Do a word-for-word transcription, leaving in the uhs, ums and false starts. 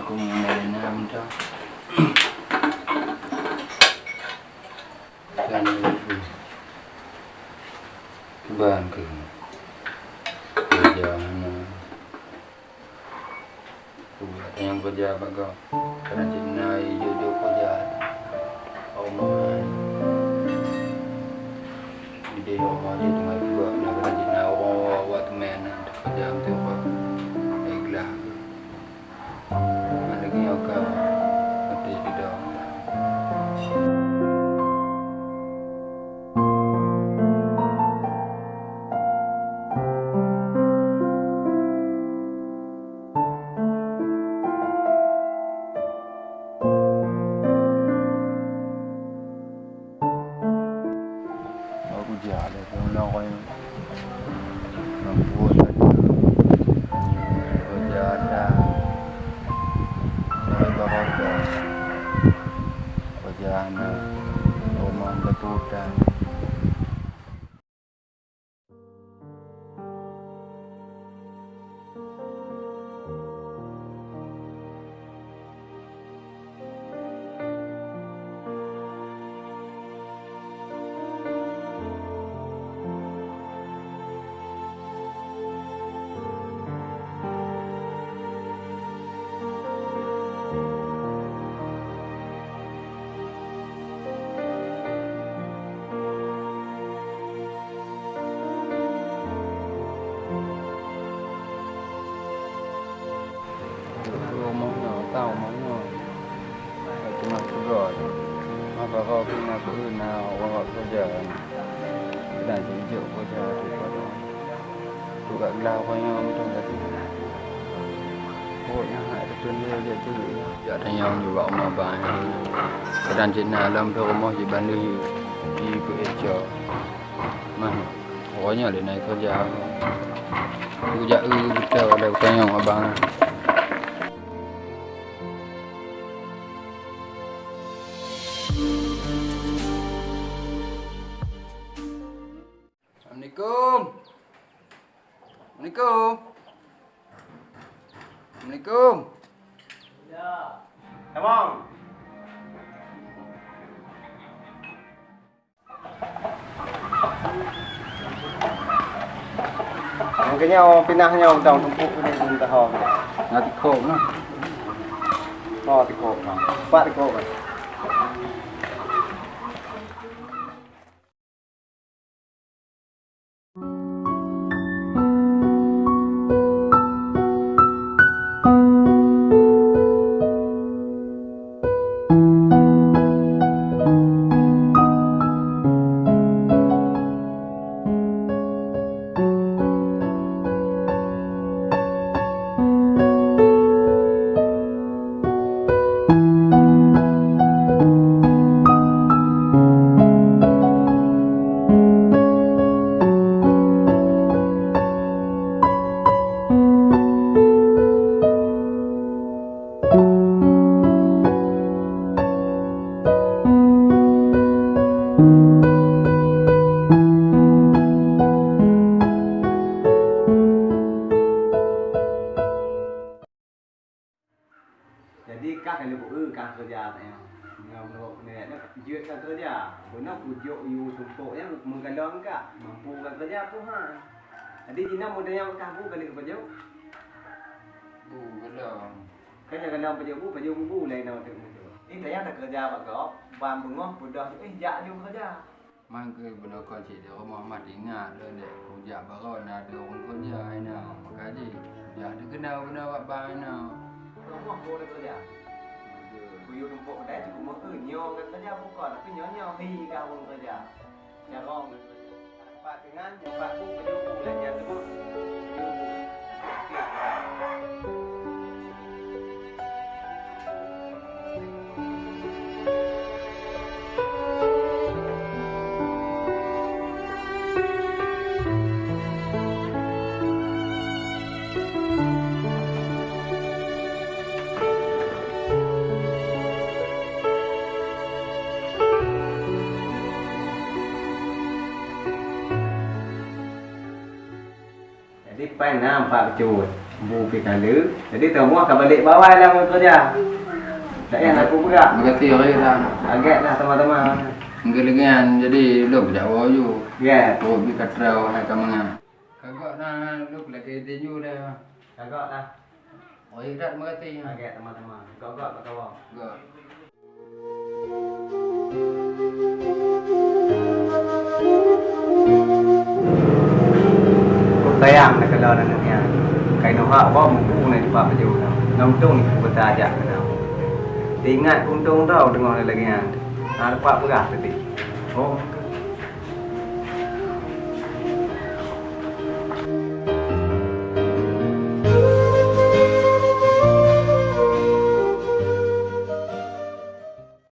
Kong na mantong. Kan itu. Ban keu. Kerja mana? Buat nyang kerja bak gob. Kadang cit na jujur kerja. Oman. Di deh oman jih teuma juga. Na kadang cit na orang awak teman na kerja untuk apa. Ikhlas. Mana lagi yang kau. Nanti sudah. Aku jak lé keu ulang kau nyan. Mampu saja. Kerja ada. Saya bakal kerja anak. Rumah betul dan Rumoh nyoe, tau rumoh nyoe. Teuma keudroe. Maka kau keuneuk keuneuk na ureueng keureuja. Kadang jijok keureuja tu padum. Tu ka glah ureueng nyoe mantong ka tu. Pokoknya hak teuntèe jak tu. Jak tanyong juga uma bang. Kadang cit na lam tu rumoh jibanding di P H. Mah, pokoknya lé na keureuja. Aku jak eu beutôi ada tanyong abang. Assalamualaikum. Assalamualaikum. Assalamualaikum. Ya. Tamong. Makanya pinah nyoe udang tumpuk ni pun tahu. Nggak tikok nah. Oh, tikok nah. Empat tikok kan. Jadi kah ka lheueh beu-eu kah keureuja tanyoe. Nyoe meunurot peunilaian nyoe jeuet kah keureuja. Beuna kujok yue tumpok nyan meugalong kah, mampu kah keureuja peue han. Jadi jinoe meudayang kah bu ka lheueh pajoh? Bu galong. Kan nyang galong pajoh bu, pajoh bu laén nyoe teuk muncul. Di dayang takeureuja bak gob, ban beungoh peudoh, eh, jak laju keureuja. Man keuh bunoe kon cit di rumoh mat ingat lôn deh, kujak baroe na dua ureueng keureuja inoe, maka jih kujak teukeuna bunoe bak bank inoe. Rumoh boh keureuja. Kuyue tumpok keudai cukôp meu-eu nyoe ngon keureuja bukon, tapi nyoe nyoe hi kah ureueng keureuja. Nyarong ngon keureuja. Pat teungan, pat bu, pajoh bu, lagèe nyan teuma. Jadi pai na empat bacut. Bu pih kale. Jadi teuma ka balek bawai lah meukeureuja. Tak payah nak peugah. Makasih, Rik, dah. Agak dah teuma-teuma. Enggak lagi kan, jadi lôn jak woe ju. Ya. Oh, bi katrau hai ka mangat. Kagok na lôn lagi tinju dah. Kagok dah. Oh, iya dah, makasih. Agak teuma-teuma. Kagok bak kawan. Kagok. Sayang na kalau aneuk nyan. Kai nyoe hak wah mubu na dipak baju. Nang untung ni ku beuta ajak kena. Teuingat ku untung tau deungoe lagèe nyan. Na lepak peugah teuti. Oh,